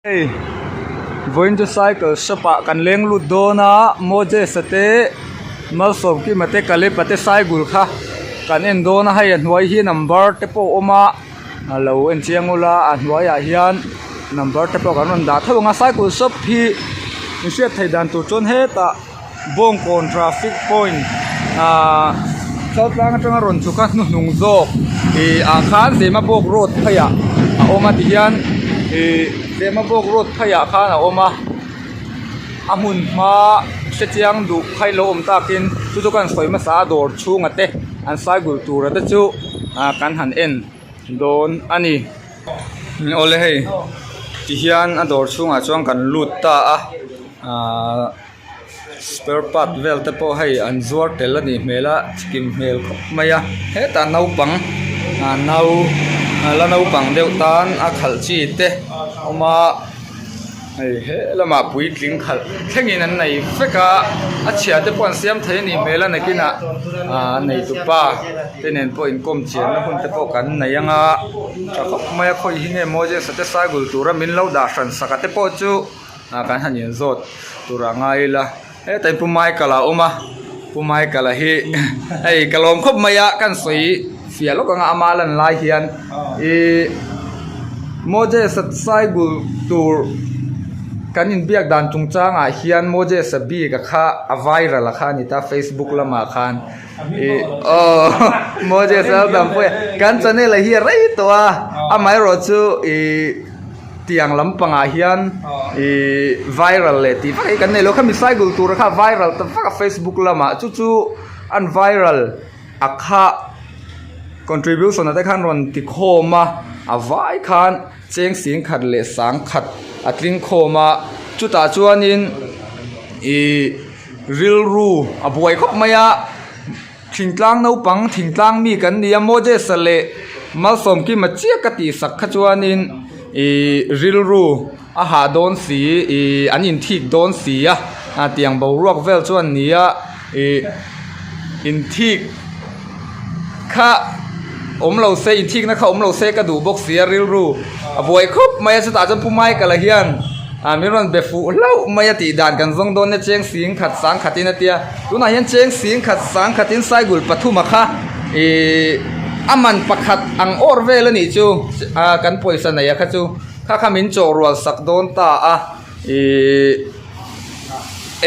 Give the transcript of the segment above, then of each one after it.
Hei vawiin chu cycle shop ah kan leng lut dawn a Moses-a te Malsawmkima te Caleb-a te cycle kha kan en dawn a hei a hnuai hi number te pawh a awm a a lo en chiang ula a hnuaiah hian number te pawh kan rawn dah theuh ang a cycle shop hi in hriat theih dan tur chuan hetah Bawngkawn traffic point ahh Chaltlang atanga rawn chhuk a hnuhnung zawk ih ah khan Zemabawk road pheiah a awm a tihian ih Zemabawk road pheiah khan a awm a a hmun hma hre chiang duh kha ilo awm takin chu chu ka han sawi hmasa a dawr chhunga te an cycle tura te chu ah kan han en dawn a ni awle hei tihian a dawr chhungah chuan kan lut ta a ahh. Spare part vel te pawh hei an zuar tel a nih hmel a chikim hmel khawp mai a hetah naupang ah nau la naupang deuh tan a khalh chi te a awm a hei he lamah puitling khalh thlengin an nei vek a a chhia te pawh an siam thei a nih hmel a nakinah ah neitupa te nen pawh inkawm chianna hun te pawh kan nei ang a tha khawp mai a khawi hi nge Moses-a te cycle tura min lo dah hran sak a te pawh chu. Ah kan han inzawt tur a ngai ila hetah hian pu Michael a awm a pu Michael a hi hei ka lawm khawp mai a kan sawi fiah lawk ang a ama lan lai hian ihh Moses-a cycle tur kan inbiak dan chungchangah hian Moses-a bik a kha a viral a kha a ni ta facebook lamah khan ihh aw Moses-a dam pawh a kan channel a hi a rei tawh a amaherawh chu ihh. Tiang lampangah hian ihh viral leh tih vak hi kan nei lo khami cycle tur kha viral ta vak a facebook lamah chu chu an viral a kha contribution ah te khan rawn ti khawm a a vai khan cheng sing khat leh sang khat a tling khawm a chutah chuanin ihh rilru a buai khawp mai a. Thingtlang naupang thingtlang mi kan ni a Moses-a leh Malsawmkima chiah ka tih sak kha chuanin ihh rilru a hah dawn si ihh an inthik dawn si a ah tiang boruak vel chuan ni a ihh inthik kha awm lo se inthikna kha awm lo se ka duh bawk si a rilru a buai khawp mai a chutah chuan Pu Michael-a hian. Ah min rawn be fuh hlauh mai a tih dan kan zawng dawn nia cheng sing khat sang khatin a tia tunah hian cheng sing khat sang khatin saigul pathum a kha ihh a man pakhat ang awr vel a nih chu ah kan pawisa nei a kha chu kha kha min chawh rual sak dawn ta a ihh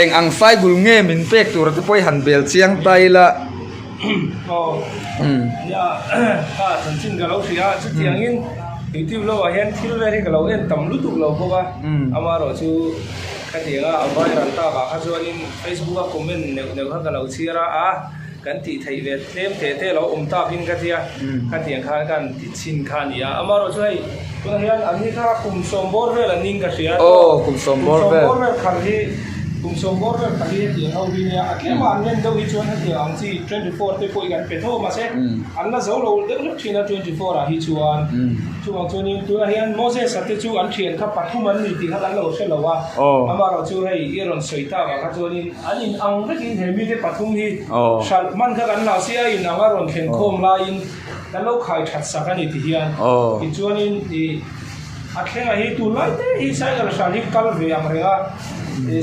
eng ang saigul nge min pek tur te pawh i han bel chiang ta ila. Aw nia kha chanchin ka lo hria a chutiangin youtube lamah hian thil vel hi ka lo en tam lutuk lo bawk a amaherawh chu khatiang a a viral tak ah kha chuanin facebook a comment neuh neuh kha ka lo chhiar a a kan tih theih ve tlem teh te a lo awm takin ka tia khatiang khan ka han ti chhin kha a ni a amaherawh chu hei tunah hian an ni kha kum sawm bawr vel an ning ka hria aw kum sawm bawr vel khalh hi. Kum sawm bawr vel khat hi hetiang ho hi nia, a tlema an len deuh hi chuan hetiang ang chi 24 te pawh hi kan pe tho a mahse an la zo lo deuh hlek thin a 24 ah hi chuan chuvang chuanin tunah hian Moses-a te chu an thian kha pathum an ni tih kha kan lo hre lo a amaherawh chu hei i rawn sawi tak ah kha chuanin an in ang vekin he mite pathum hi hralh hman kha kan hlau sia a in ang a rawn thlen khawm laiin kan lo khai that sak a ni ti hian tichuanin ih A thlengah hi tunlai te hi cycle hran hi kal ve ang reng a,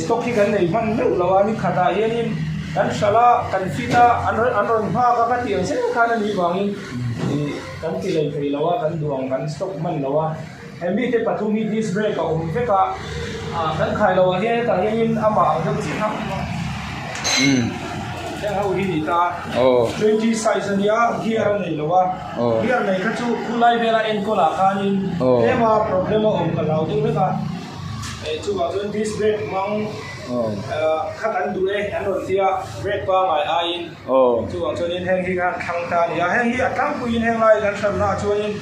stock hi kan nei hman meuh lo a, ni khatah hianin kan hralh a, kan fit a, an an rawn nghak a ka tih ang zel khan a nih vangin kan ti lei thei lo a, kan duh ang kan stock hman lo a, he mite pathum hi disc brake a awm vek a, kan khai loh ah hian hetah hianin amah ang deuh chiah a. Heng ho hi ni ta 20 size a nia gear a nei lo a. Gear nei kha chu khulai vela enkawl ah khanin tlema problem a awm ka hlau deuh hlek a chuvang chuan disc brake hmang kha kan duh e an rawn tia brake pangngai aiin chuvang chuanin heng hi khan thlang ta a ni a heng hi a tlangpuiin heng lai kan hranna ah chuanin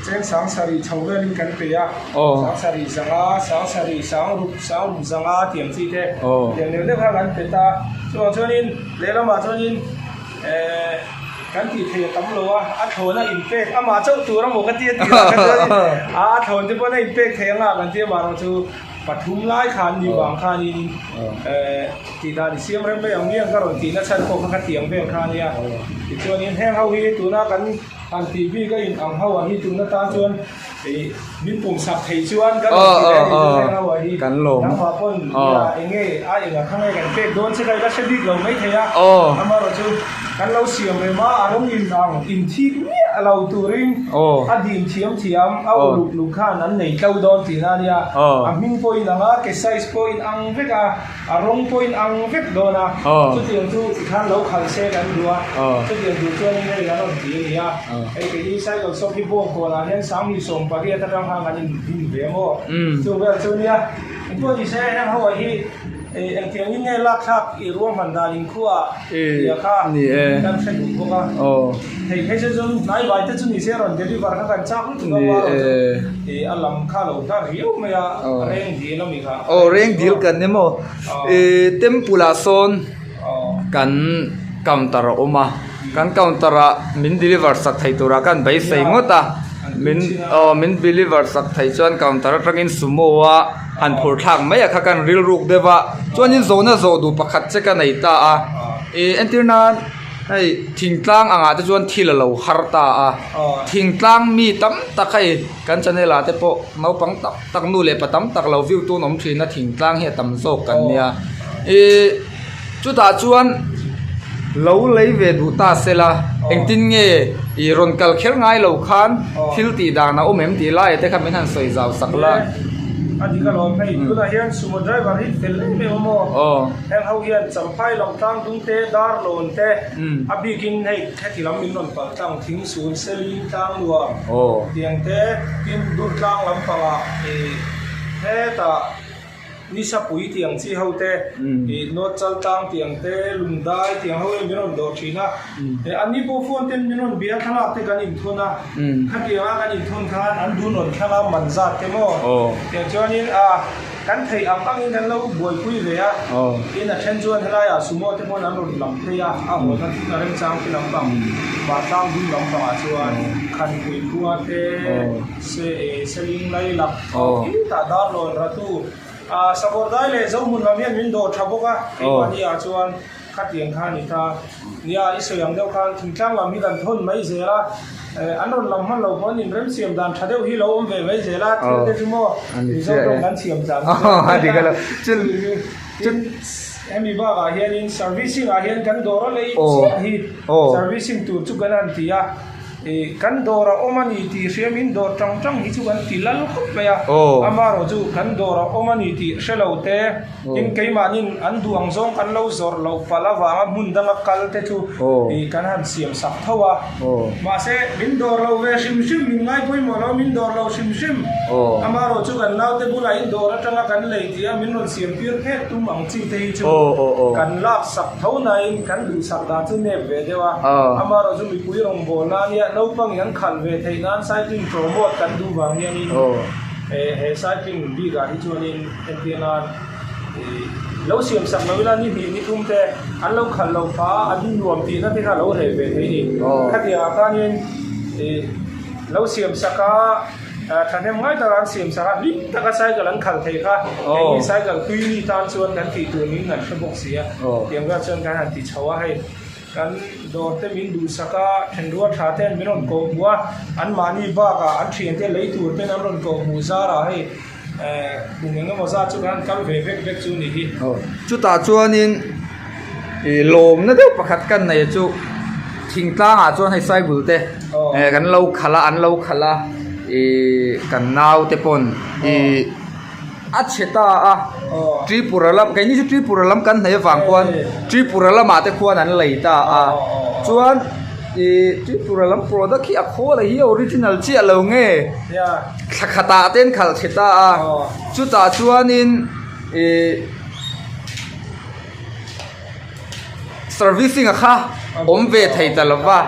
cheng sang sarih chho velin kan pe a sang sarih zanga sang sarih sang ruk sang ruk zanga tiang chi te tiang deuh deuh kha kan pe ta chuvang chuanin lehlamah chuanin. Kan tih thei a tam lo a, a thlawn a inpek amah chauh tur a maw ka ti a tih lah kha chuan a a thlawn te pawn a inpek thei anga kan ti amah erawh chu pathum lai khan ni vang khanin tih dan i siam rem mai ang miang ka rawn tih na chhan pawh kha ka tiang vel kha ania tichuanin heng ho hi tuna kan han tih bik a in ang ho ang hi tuna tan chuan ih. Min pum sak thei chuan kan rawn ti leh a ni chu heng ho ah hi. Nangmah pawn nia eng nge a eng ah kha nge kan pek dawn che kha i la hre bik lo mai thei a. Amaherawh chu kan lo siam rem a, a rawng in ang inthik miah lo turin a dim thiam thiam a uluk luk khan an nei tlo dawn tihna a nia. A hming pawh in ang a, ke size pawh in ang vek a. A rawng pawhin ang vek dawn a, chutiang chu tikhan lo khalh se kan duh a, chutiang duh chuanin hei an rawn ti a ni a, hei keini cycle shop hi Bawngkawnah hian Sanghnih 18 atang khan kan in ve maw? Chu vel chu nia, engpawh ni se heng ho ah hi engtiangin nge lak thlak i ruahman dan inkhua tih kha kan hre duh bawk a. Hei phei chu chuan hnai vai te chu ni se rawn deliver kha kan chak lutuk a var chu ih a lam kha lo hla riau mai a reng dil ami kha. Aw reng dil kan ni maw ih temple ah sawn kan counter a awm a kan counter ah min deliver sak thei turah khan beisei ngawt a min aw min deliver sak thei chuan counter atangin sumo a han phur thlak mai a kha khan rilruk deuh a chuanin zawhna zawh duh pakhat che ka nei ta a ih entir nan. Hei thingtlang angah te chuan thil a lo har ta a, thingtlang mi tam tak hei kan channel ah te pawh naupang tak tak nu leh pa tam tak lo view tun awm thin a thingtlang hi a tam zawk kan nia ihh chutah chuan lo lei ve duh ta se la engtin nge ih rawn kal kher ngai lo khan thil tih dan a awm em tih lai te kha min han sawi zau sak la. A dik alawm hei tunah hian sumo driver hi fel em em a maw? Heng ho hian Champhai lam tlang dung te, dar lawn te, a bikin hei heti lam min rawn palh tlang thingsul, seling tlang nuam tiang te, tin dur tlang lampangah ih hetah Nisapui tiang chi ho te, ih North Chal tlang tiang te, Lungdai tiang ho hian min rawn dawh thin a. Anni pawh phone ten min rawn bia thlalak te kan inthawn a, khatianga kan inthawn khan an dun rawn thlang a man zat te maw tiang chuanin a. Kan theih ang angin kan lo buaipui ve a, tin a then chuan helaiah sumo te pawn an rawn lam phei a, a hawna a remchang te lampang Vantlang dum lampangah chuan Khanpui khua te, Seling Lailak khitah Darlawn Ratu, Sakawrdai leh Zohmun lam hian min dawh tha bawk a, keimahni ah chuan Khatiang kha a ni ta. Nia, i sawi ang deuh khan thingtlang lam hi kan thawn mai zel a, an rawn lam hman lo pawn inremsiam dan tha deuh hi lo awm ve mai zel a, thil te chu maw Mizo tawng kan siam tlan chu tin hemi bakah hianin servicing ah hian kan dawr a lei chiah hi servicing tur chu kan han ti a. Ih kan dawr a awm a ni tih hria min dawr tang tang hi chu kan ti lal khawp mai a, amaherawh chu kan dawr a awm a ni tih hre lo te, tin keimahnin an duh ang zawng kan lo zawrh loh palh avanga hmun danga kal te chu ih kan han siam sak tho a, mahse min dawr lo ve hrim hrim min ngai pawimawh lo min dawr lo hrim hrim, amaherawh chu kan naute bulah in dawr atanga kan lei tih a min rawn siam tir phet tum ang chi te hi chu kan lak sak tho nain kan duhsak dan chu nep ve deuh a, amaherawh chu mipui rawngbâwl nan hian naupangin an khalh ve theih nan cycling promote kan duh vang hianin he cycling bikah hi chuanin entir nan lo siam sak lo ila ni hnih ni thum te an lo khalh lo phah a, an nuam tihna te kha a lo reh ve thei a ni. Khatiangah khanin lo siam sak a. Thahnem ngai taka an siam sak a, hlim taka cycle an khalh thei kha keini cycle tui mi tan chuan kan tih tur niin kan hre bawk si a, tiang vel chuan kan han ti chho a, hei kan dawr te min duhsak a, thenrual tha ten min rawn koh hmuh a, anmahni bakah an thiante lei tur ten an rawn koh hmuh zarah hei kum eng emaw zat chu kan han kal ve vek vek chu ni hi. Chutah chuanin ih lawmna deuh pakhat kan nei chu thingtlangah chuan hei cycle te eh kan lo khalh a an lo khalh a ih kan naute pawn ih a chhe ta a Tripura lam keini chu Tripura lam kan hnaih avang khuan Tripura lamah te khuan an lei ta a chuan ih Tripura lam product hi a khawl a hi a original chiah lo nge thla khatah te an khalh chhe ta a chutah chuanin ih. Servicing a kha awm ve thei ta lova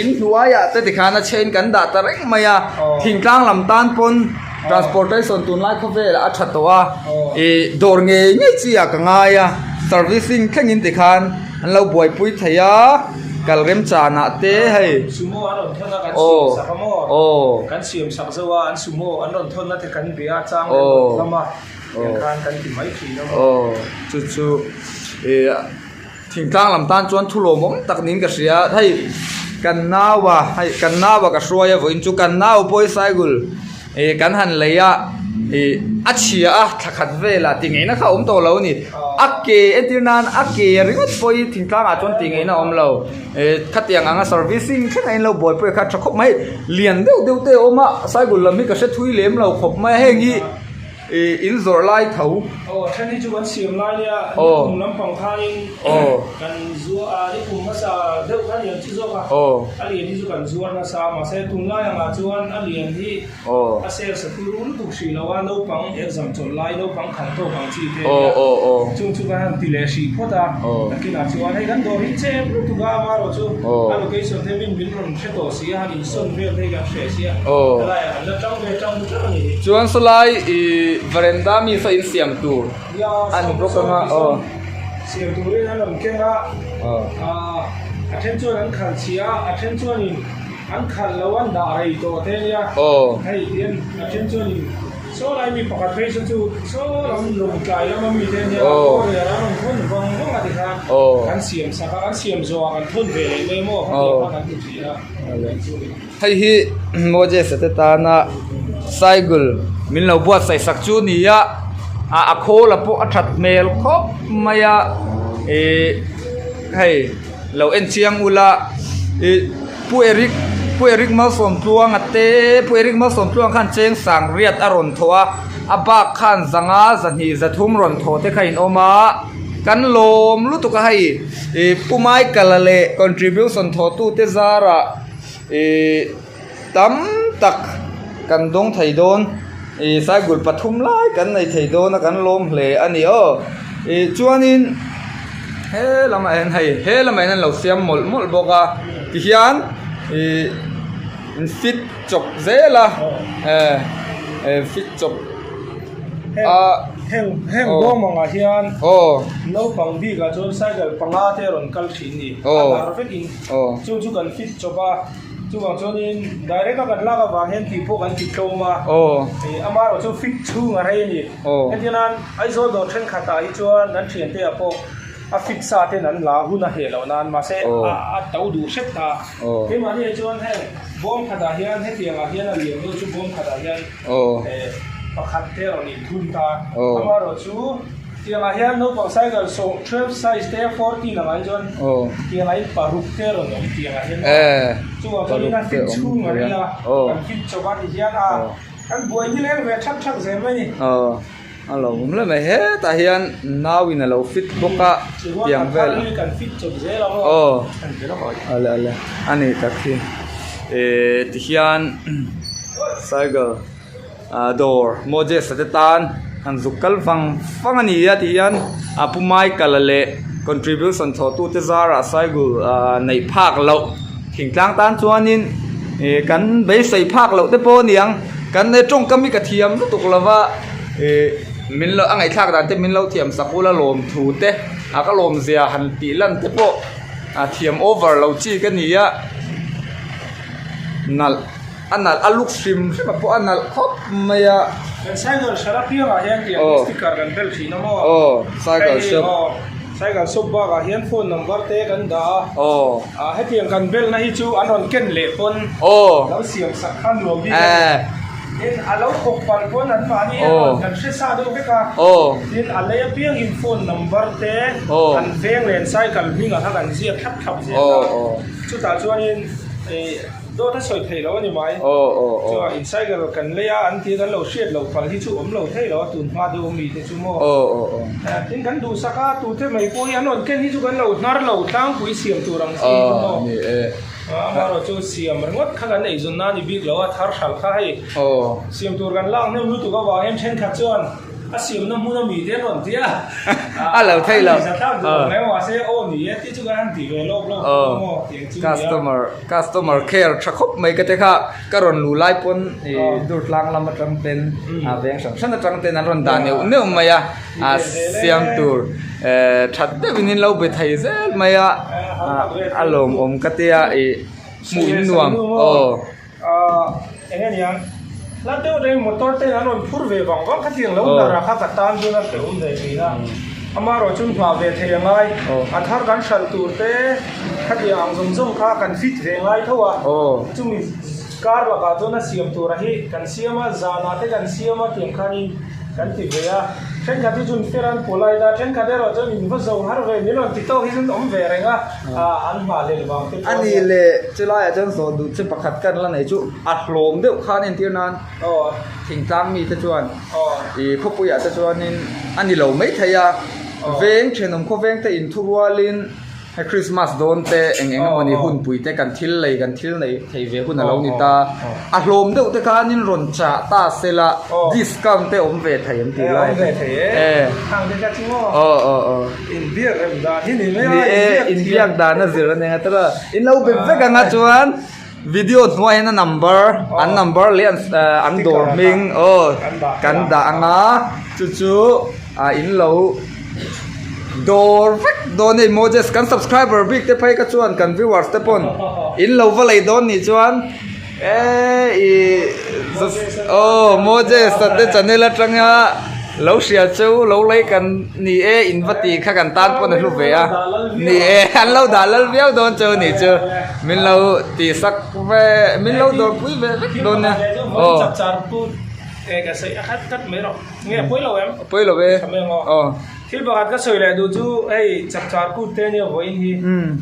in hnuaiah te tikhan a chhe in kan dah ta reng mai a thingtlang lam tan pawn transportation tunlai khawvel a tha tawh a ih dawr ngei ngei chi ah ka ngai a servicing thleng in tikhan an lo buaipui thei a kal remchan ah te hei Sumo an rawn thawn a kan siam sak a maw aw kan siam sak zo a an sumo an rawn thawn na te kan bia a chang leh rawn lam a. Aw chu chu ih thingtlang lam tan chuan thu lawmawm tak niin ka hria hei kan nau a hei kan nau a ka hruai a vawiin chu kan nau pawh hi cycle. Ih kan han lei a ih a chhia a thla khat velah ti ngeihna kha a awm tawh lo a ni a ke entir nan a ke ringawt pawh hi thingtlangah chuan ti ngeihna a awm lo ih khatiang anga servicing thleng a inlo buaipui kha a tha khawp mai lian deuh deuh te a awm a cycle lam hi ka hre thui lem lo khawp mai a heng hi. Ih in zawrh lai tho. Aw then hi chu kan siam lai nia nikum lampang khanin kan zuar a nikum hmasa deuh kha lian chu zawk a a lian hi chu kan zuar nasa mahse tunlai angah chuan a lian hi a sel sa turu lutuk hrih lo a naupang exam chawlh lai naupang khalh tawk ang chi te nia chung chu kan han ti leh hrih phawt a nakinah chuan hei kan dawr hi chep lutuk a amaherawhchu a location te min min rawn hre tawh si a han insawn vel te hi kan hreh si a helaiah kan la tang ve tang tlat a ni. Chuan sawlai ih veranda mi saw in siam tur a ni bawk anga aw. Siam turin an rawn keng a, a then chuan an khalh chhia a, a then chuanin an khalh lo an dah rei tawh te nia hei tian a then chuanin sawlai mi pakhat phei saw chu saw lam lawngtlai lama mi te nia kawrel an rawn thawn vang vang a tikhan kan siam sak a, kan siam zawhah kan thawn ve leh mai maw khatiang kha kan ti thin a. Hei hi Moses-a te tana cycle min lo buatsaih sak chu ni a, a khawl a pawh a that hmel khawp mai a ihh hei lo en chiang ula ihh Pu Eric Pu Eric Malsawmtluanga te Pu Eric Malsawmtluanga khan cheng sang riat a rawn thawh a a bak khan zanga zahnih zathum rawn thawh te kha in awm a kan lawm lutuk a hei ihh Pu Michael-a leh contribution thawhtute zarah. Ihh tam tak kan dawng thei dawn ih cycle pathum lai kan nei thei dawn a kan lawm hle a ni aw ih chuanin he lamah hian hei he lamah hian an lo siam mawlh mawlh bawk a tihian ih in fit chawp zel a eh fit chawp a heng heng bawm angah hian naupang bikah chuan cycle panga te a rawn kal thin a ni a dar vekin. Chu chu kan fit chawp a, chuvang chuanin direct a kan lak avang hian tih pawh kan ti tlawm a, amaherawh chu fit chhung a rei a ni. Hetiang nan Aizawl dawr thenkhatah hi chuan kan thiante ah pawh a fit sa ten an la hun a hleh loh nan mahse a to duh hrep ta. Keimahni ah chuan heng bawm khatah hian hetiang ah hian a lian deuh chu bawm khatah hian pakhat te a rawn inthun ta. Amaherawh chu. Tiangah hian naupang cycle sawh 12 size te 14 angah hi chuan tiangah hi paruk te a rawn awm tiangah hian chuvang chuan in a fit chhung a ria kan fit chawp a ti hian a kan buai ni leng ve thak thak zel mai ni. A lo awm hle mai hetah hian nau in a lo fit bawk a tiang vel kan fit chawp zel ang aw ale ale a ni tak hi eh ti hian cycle. Ah dawr Moses-a te tan han zuk kal vang vang a ni a tih hian a pu Michael-a leh contribution thawhtute zarah cycle ah neih phak loh thingtlang tan chuanin ih kan beisei phak loh te pawh a ni ang kan tawngkam hi ka thiam lutuk lo va ih min lo a ngaihthlak dan te min lo thiam sak ula lawm thu te a ka lawm zia han tih lan te pawh a thiam over lo chi ka ni a nalh. A nalh a luk hrim hrim a pawh a nalh khawp mai a. Kan cycle hralh apiangah hian tiang hi sticker kan bel thin a maw? Aw cycle shop. Cycle shop bakah hian phone number te kan dah a. Aw. Hetiang kan belna hi chu an rawn ken leh pawn. Aw. Lo siam sak kha nuam bik a ni. Tin a lo kawp palh pawn an mahni erawh kan hre sa deuh vek a. Aw. Tin a lei apiangin phone number te kan veng len cycle hmingah kha kan ziak thlap thlap zel a. Aw. Chutah chuanin ih. Dawt a sawi theih loh a ni mai. Chuan in cycle kan lei a, an tia kan lo hriat loh palh hi chu awm lo thei lo a, tun hma deuh ami te chu maw. Tin kan duhsak a, tute mai pawh hi an rawn ken hi chu kan lo hnar lo tlangpui siam tur ang chi chu maw. Amaherawh chu siam ringawt kha kan eizawn na a ni bik lo a, thar hralh kha hei siam tur kan lak hnem lutuk avang hian thenkhat chuan A siamna hmun a mi te an rawn ti a. A lo theih lo. A zathlak duh lo mai mahse aw ni e tih chu kan han ti ve lawk lawk bawk a maw tiang chu nia. Customer customer care tha khawp mai ka te kha ka rawn luh lai pawn ih Durtlang lam atang ten a veng hran hran atang ten an rawn dah neuh neuh mai a a siam tur eh that deuhin in lo be thei zel mai a a lawmawm ka tia ih hmuh in nuam aw. Ahh eng nge niang hla deuh reng motor ten an rawn phur ve vang vang khatiang lo hnar ah kha ka tan dawn a hrehawm ve thin a amaherawh chu nghah ve thei a ngai a thar kan hralh tur te khatiang ang zawng zawng kha kan fit ve ngai tho a chumi. Kar lakah chuan a siam tura hi kan siam a, zanah te kan siam a tiang khanin kan ti ve a. Thenkhat hi chuan fair an polite a, thenkhat erawh chuan in va zo har ve min rawn ti tawk hi chuan awm ve reng a, an nghahhlelh vang te pawh a nia. A nih leh chulaiah chuan zawh duh che pakhat kan la nei chu a hlawm deuh khan entir nan thingtlang mite chuan ih khawpuiah te chuanin a ni lo maithei a, veng thenawm khawveng te inthurualin. Hei Christmas dawn te eng eng emawni hunpui te kan thil lei kan thil nei thei ve hun a lo ni ta. A hlawm deuh te khanin rawn chah ta se la discount te awm ve thei an tih lai. Awm ve thei e. Khang te kha chu maw. Aw aw aw. Inbiak rem dan hi ni mai a. Ni e inbiak dan a zir a nia tawh a. In lo be vek ang a chuan video hnuai hian a number an number leh an dawr hming aw kan dah ang a chu chu. Ah in lo dawr vek dawn hei Moses kan subscriber bik te phei kha chuan kan viewers te pawn in lo va lei dawn nih chuan eh ih aw Moses a te channel atanga lo hria chu lo lei kan ni e in va tih kha kan tan pawn a hlu ve a ni e an lo dah lal viau dawn chu nih chu min lo tih sak ve min lo dawr pui ve vek dawn nia aw. Nge a pawi lo em? A pawi lo e. Tha mai ang aw. Aw. Thil pakhat ka sawi leh duh chu hei chapchar kut te ania vawiin hi.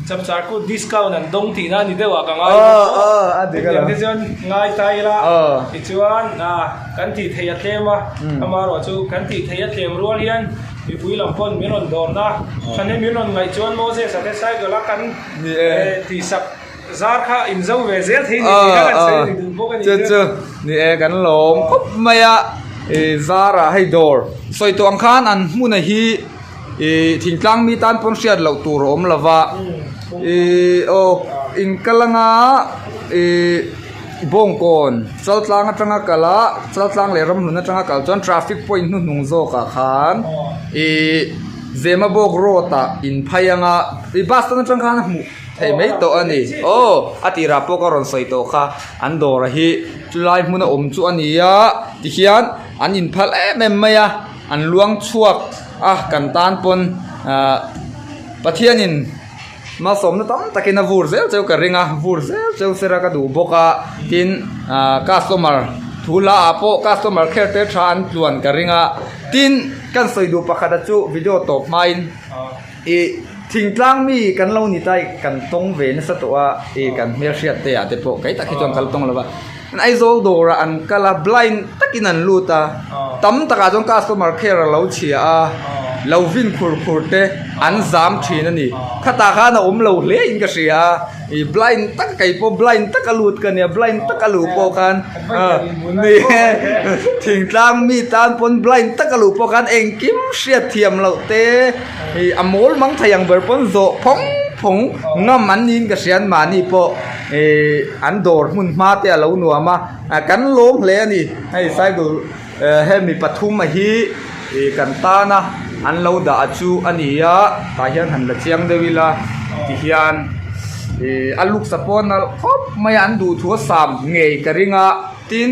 Chapchar kut discount an dawng tihna a ni deuh ah ka ngai bawk. Aw aw a dik alawm. Hetiang te chuan ngai ta ila. Aw. Tichuan kan tih theih a tlem a. Amaherawh chu kan tih theih a tlem rual hian mipui lam pawn min rawn dawrna thahnem min rawn ngaih chuan Moses a te cycle a kan tihsak Zar kha in zo ve zel thei ni tih kha kan sawi ri duh bawk a ni chu. Chu ni e kan lawm khawp mai a i zarah hei dawr sawi tawh ang khan an hmuna hi i thingtlang mi tan pawn hriat loh tur a awm lo va i aw in kal anga i bawngkawn chaltlang atanga kal a chaltlang leh ramhlun atanga kal chuan traffic point hnuhnung zawkah khan i zemabawk road ah in phei anga i bus stand atang khan a hmuh. Thei mai tawh a ni. Aw, a tirah pawh ka rawn sawi tawh kha, an dawr hi chulai hmuna awm chu a ni a, tihian an inphal em em mai a, an luang chhuak a kan tan pawn ahh Pathianin malsawmna tam takin a vur zel cheu ka ring a, vur zel cheu sera ka duh bawk a, tin ahh customer thu hla ah pawh customer care te tha an tluan ka ring a, tin kan sawi duh pakhat a chu video tawp hmain. Ih thingtlang mi kan lo ni ta i kan tawng ve nasa tawh a ih kan hmelhriat te ah te pawh kei tak hi chuan ka la tawng lo va Aizawl dawrah an kal a blind takin an lut a tam takah chuan customer care a lo chhia a lo vin khur khur te an zam thin a ni khatah khan a awm lo hle in ka hria a ih blind tak kei pawh blind taka lut ka nia blind taka luh pawh khan ni e thingtlang mi tan pawn blind taka luh pawh khan engkim hriat thiam loh te. Hei a mawl mang thei ang ber pawn zawh phawng phawng ngam an niin ka hria an mahni pawh ihh an dawr hmun hma te a lo nuam a ah kan lawm hle a ni hei cycle eh hemi pathum a hi ih kan tan a an lo dah chu a ni a tah hian han la chiang deuh ila tihian ih a looks a pawh nalh khawp mai a an duhthu a sam ngei ka ring a tin.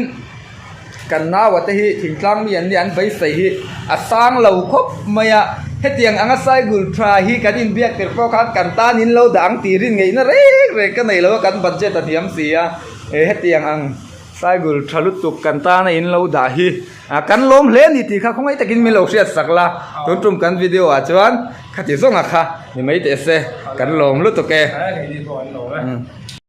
Kan naua te hi thingtlang mi an nia an beisei hi a sang lo khawp mai a, hetiang anga Saigul tha hi kan inbiak tir pawh khan kan tan in lo dah ang tih rin ngeihna reng reng ka nei lo a, kan budget a hniam si a, hetiang ang Saigul tha lutuk kan tana in lo dah hi kan lawm hle a ni tih kha khawngaih takin min lo hriat sak la, tun tum kan video ah chuan khati zawnga kha ni mai teh se kan lawm lutuk e.